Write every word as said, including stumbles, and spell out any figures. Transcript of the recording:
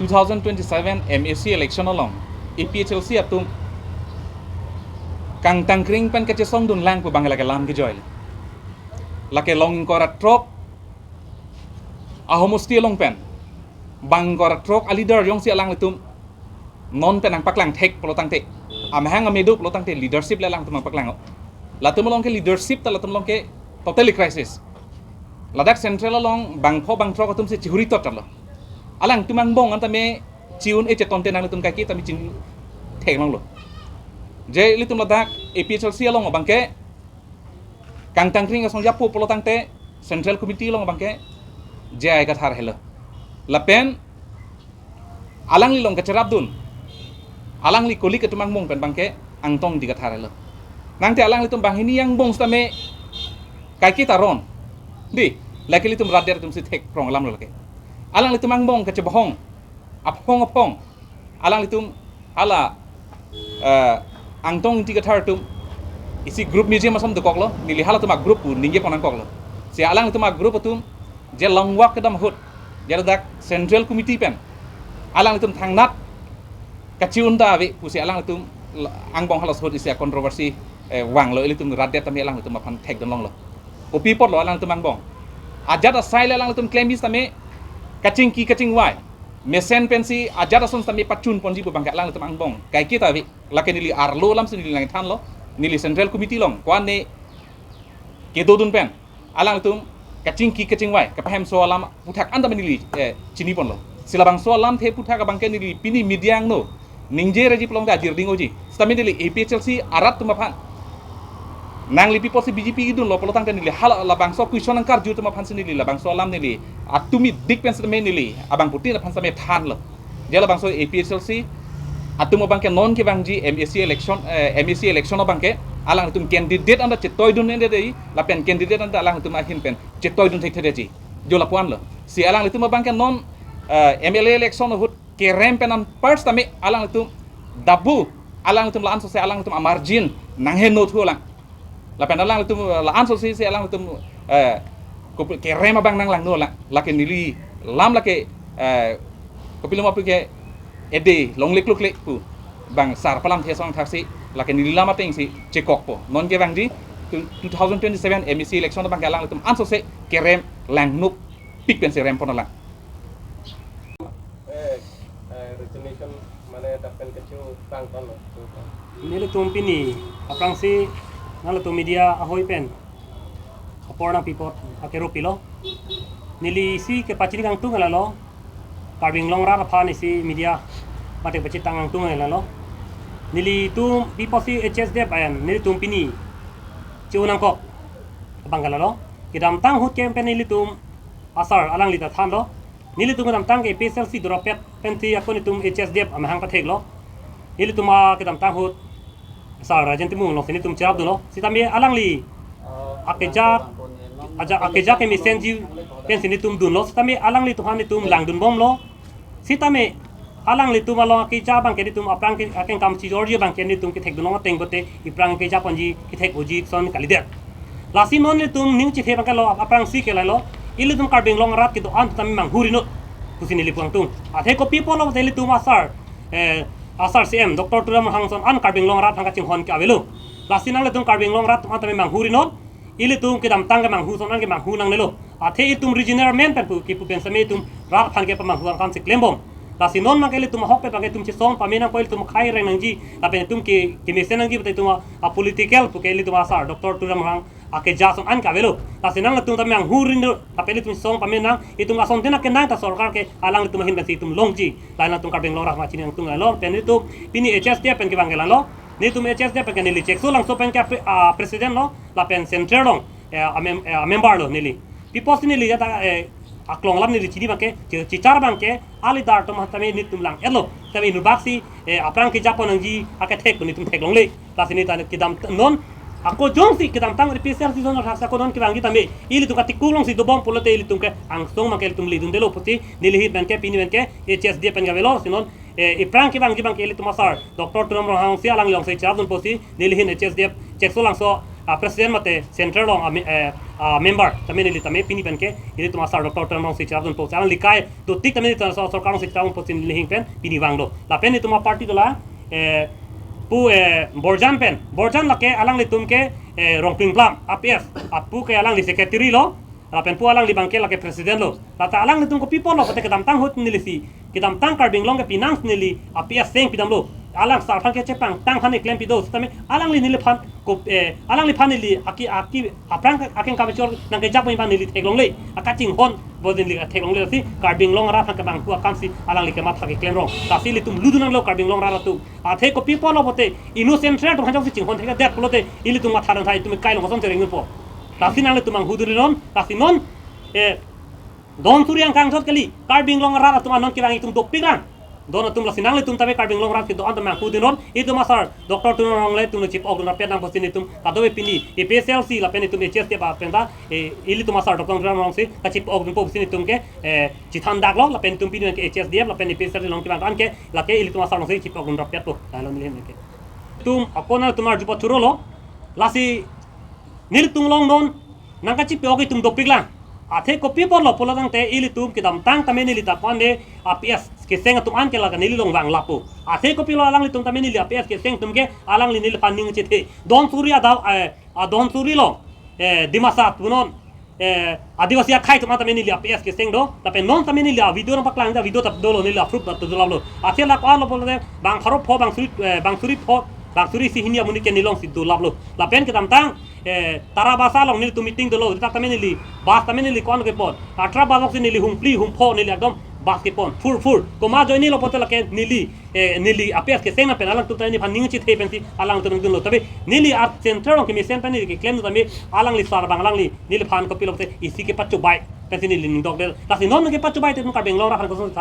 two thousand twenty-seven M A C election along A P H L C atum kangtangkring pen kachesongdun lang pu abang lake lam kejoi. Lake long ingkoi ra throk ahomosti along pen bang ingkoi ra throk aleader jongsi alanglitum non pen nangpaklang thek pulo tangte, amahang amedo pulo tangte leadership le alangtum nangpaklang. Latum along ke leadership ta latum along ke totally crisis. Ladak central along bangpho bangthrok atum si chihuri tot lo. Alangtum angbong an tame chi-un-e chetonte nanglitum kaike tame chin theklonglo. Je ilitum ladak A P H L C along abang ke kangtangkring asong japo pulo tangte Central Committee along abang ke J I Kathar helo. Lapen alangli along kacherapdun, alangli colleague atum angbong pen abang ke Angtong Ingti Kathar helo. Nangte alanglitum banghini angbong sitame kaike ta ron. Dei, lake ilitum rat det atum si thek prong alam lo lake. Alanglitum angbong kachebohong aphong aphong alanglitum hala, eh, Angtong Ingti Kathar atum isi group museum asom dokoklo, neli halatum agroup pu ningje pon nangkoklo. Si alanglitum agroup atum je long walk kedam ahut, je ladak Central Committee pen alanglitum thangnat kachi-un ta ave pusi alanglitum la-, angbong halas ahut isi a-controversy, eh, vanglo, ilitum rat det tame alanglitum aphan thekdun longlo. Kopi apotlo alanglitum angbong? Ajat asai le alanglitum klem sitame kachingki kachingvai mesen pensi ajat ason sitame pachun ponji pu abang ke alanglitum angbong kaike ta ave. Lake neli arlo alam si neli nangthanlo, neli Central Committee along ko-an ne kedodun pen alanglitum kachingki kachingvai kapahemso alam aphuthak an tame neli, eh, chini ponlo. Si labangso alamthe aphuthak abang ke neli pini media angno ningje reji pulote ajir ding oji. Sitame neli A P H L C arat atum aphan, nangli pi apotsi B J P idunlo pulo tangte neli hala labangso question nangkarju atum aphan si neli labangso alam neli atumi dik pen sitame neli abangphutin aphan sitame thanlo. Je labangso A P H L C atum abang ke non kevangji M A C election, eh, M A C election abang ke alangtum candidate an ta chetoidun-e dei, lapen candidate an ta alangtum ahin pen chetoidun thekthedetji. Jo lapu-anlo. Si alanglitum abang ke non, eh, M L A election ahut kerem pen an first tame alanglitum dabu, alanglitum la-an sose alanglitum a-margin nangheno thulang. Lapen alanglitum, eh, la-an sose si alanglitum, eh, kopi kerem abang nanglangno lang. Lake neli lam lake, eh, kopilo ma pu ke ede longle klukle pu abang sar palamthe asong thaksi lake neli lam ateng si chekokpo. Non kevangji two, two thousand twenty-seven M A C election abang ke alanglitum ansose kerem langnopik pensi rem pon lang. Eh, eh, resignation mane dapen kecho tang ton lo. Nelitum pini aphrangsi nanglitum media ahoi pen apor nangpi apot akero pilo. Neli isi kepachini kangtung lalo. Karbi Anglong rat aphan isi media mate pachitang kangtung lalo. Nelitum pi apotsi H S D F ayan nelitum pini che-un nangkok abang ke lalo. Kedamtang ahut ke pen nelitum asar alangli ta thanlo. Nelitum kedamtang ke A P H L C dorapet pensi ako nelitum H S D F amahang patheklo. Nelitum a kedamtang ahut asar Rajen Timung alongsi nelitum cherapdunlo. Sitame alangli akeja, aja, akeja kemesenji pensi nelitum dunlo. Sitame alanglitum aphan nelitum langdunbomlo. Sitame alanglitum along akeja abang ke nelitum aphrang ke akeng kam chijorji abang ke nelitum kethekdun long ateng pote iphrang keja ponji kethek oji son kalidet. Lasi non nelitum ning chethe abang ke lo aphrangsi ke lalo, ilitum Karbi Anglong rat kedo-an tame manghu rinut pusi neli pu kangtung. Athe kopi apotlo pote ilitum asar, eh, asar C M Doctor Tuliram Ronghang son an Karbi Anglong rat aphan kachinghon ke avelo. Lasi nanglitum Karbi Anglong rat atum an tame manghu rinut. Ilitum kedamtang kemanghu son an kemanghu nangnelo. Athe itum regional men pen pu kipu pen sitame itum rat aphan kepamanghu angkam si klembom. Lasi non abang ke ilitum ahok pen abang ke itum chesong pame nangpo, ilitum akhai reng nangji lapen itum ke kemesen nangji pote itum a, a political pu ke ilitum asar Doctor Tuliram Ronghang akeja son an ke avelo. Lasi nanglitum tame manghu rinut lapen itum chesong pame nang, itum asontin akenang ta sorkar ke alanglitum ahin pensi itum longji. Lahenlo nangtum Karbi Anglong rat aphan chini kangtung lalo. Pen itum pini H S D F pen kevang ke lalo. Nelitum H S D F pen ke neli Chekso Langso pen ke a pre-, a president lo, lapen central along, eh, a mem-, eh, a member lo neli. Pi apotsi neli jata, eh, aklong alam neli chini abang ke, chi-, chichar abang ke, a leader atum aphan tame nelitum lang-etlo. Tame inut bak si, eh, aphrang keja pon nangji akethek nelitum theklongle. Lasi neli ta kedam non, ako jongsi kedamtang A P H L C son athak si ako non kevangji tame, ilitum katikuk alongsi dobom pulote ilitum ke angsong abang ke ilitum ledundelo pusi, neli ahin pen ke pini pen ke H S D F pen ke avelo, si non, eh, iphrang kevangji abang ke ilitum asar Doctor Tuliram Ronghang si alang alongsi cherapdun pusi, neli ahin H S D F Chekso Langso a president mate central along a me-, eh, a member tame neli tame pini pen ke ilitum asar Doctor Tuliram Ronghang si cherapdunpo, alangli kai dotik tame neli asar sorkar along si cherapdunpo pusi neli ahin pen pini vanglo. Lapen itum aparty dola, eh, pu, eh, Borjan pen, Borjan lake alanglitum ke, eh, Rongpling Plam, A P S, apu ke alangli secretary lo, lapen pu alangli abang ke lake president lo. Lata alanglitum kopi apotlo pulote kedamtang ahut nelisi, kedamtang Karbi Anglong ke pinang neli A P S seng pidamlo. Alang sar aphan ke chepangtang aphan keklem pido, setame alangli neliphan ko, eh, alangliphan neli aki, aki, aphrang akeng kamichor nangkejappo abang neli theklongle. Akachinghon bo neli theklongle, lasi Karbi Anglong arat aphan kevangthu akam si alangli kematha keklem rong. Lasi ilitum ludun nanglo Karbi Anglong arat atum. Athe kopi apotlo pulote innocent rat atum aphan jongsi chinghon thekthedet pulote ilitum matha dam thai, itum kai along koson cherengpo. Lasi nanglitum nanghudunnon, lasi non, eh, don suri angkang chot kali, Karbi Anglong arat atum anon kevang itum dopiklang. Don atum, lasi nanglitum tame Karbi Anglong arat kedo-an atum nanghudunnon, itum asar Doctor Tuliram Ronghang le itum chip-okdun rapet nang pusi nelitum kadokave pini A P H L C lapen itum H S D F apenta, eh, ilitum asar Doctor Tuliram Ronghang si kachip-okdunpo pusi nelitum ke, eh, chethan daklo, lapen itum pini ke H S D F lapen A P H L C along kevang an ke lake ilitum asar along si chip-okdun rapetpo, lailo neli ahin ke. Itum akona itum arjupo churolo, lasi nelitum along non nangkachip-ok itum dopiklang. Athe kopi apotlo pulo tangte ilitum kedamtang tame neli ta ko-an de A P S keseng atum an ke lake neli along vang lapo. Athe kopilo alanglitum tame neli A P S keseng atum ke alangli neliphan ning chethe. Don suri adap, eh, a don suri lo, eh, Dimasa punon, eh, Adivasi akhei atum an tame neli A P S keseng do. Lapen non tame neli a video nangpaklang, a video ta dolo, neli a proof ta dolaplo. Athe la ko-anlo pulote bang pharo pho, bang suri, eh, bang suri pho, bang suri isi hini amonit ke neli along si dolaplo. Lapen kedamtang, eh, Tarabasa along nelitum meeting dolo, dak tame neli bus tame neli ko-an kepon. Athra bus along si neli hum phli hum pho neli ekdom bus kepon. Phur phur. Komat ajoinelo pulote lake neli, eh, neli A P S keseng na pen alangtum ta neliphan ning chethe pensi alangtum nangdunlo. Tapi neli ar central along kemesen pen neli keklem tame alangli sar abang alangli neliphan kopilo pulote isi kepachobai pensi neli ning dokdet. Lasi non kepachobai te itum Karbi Anglong arat aphan koson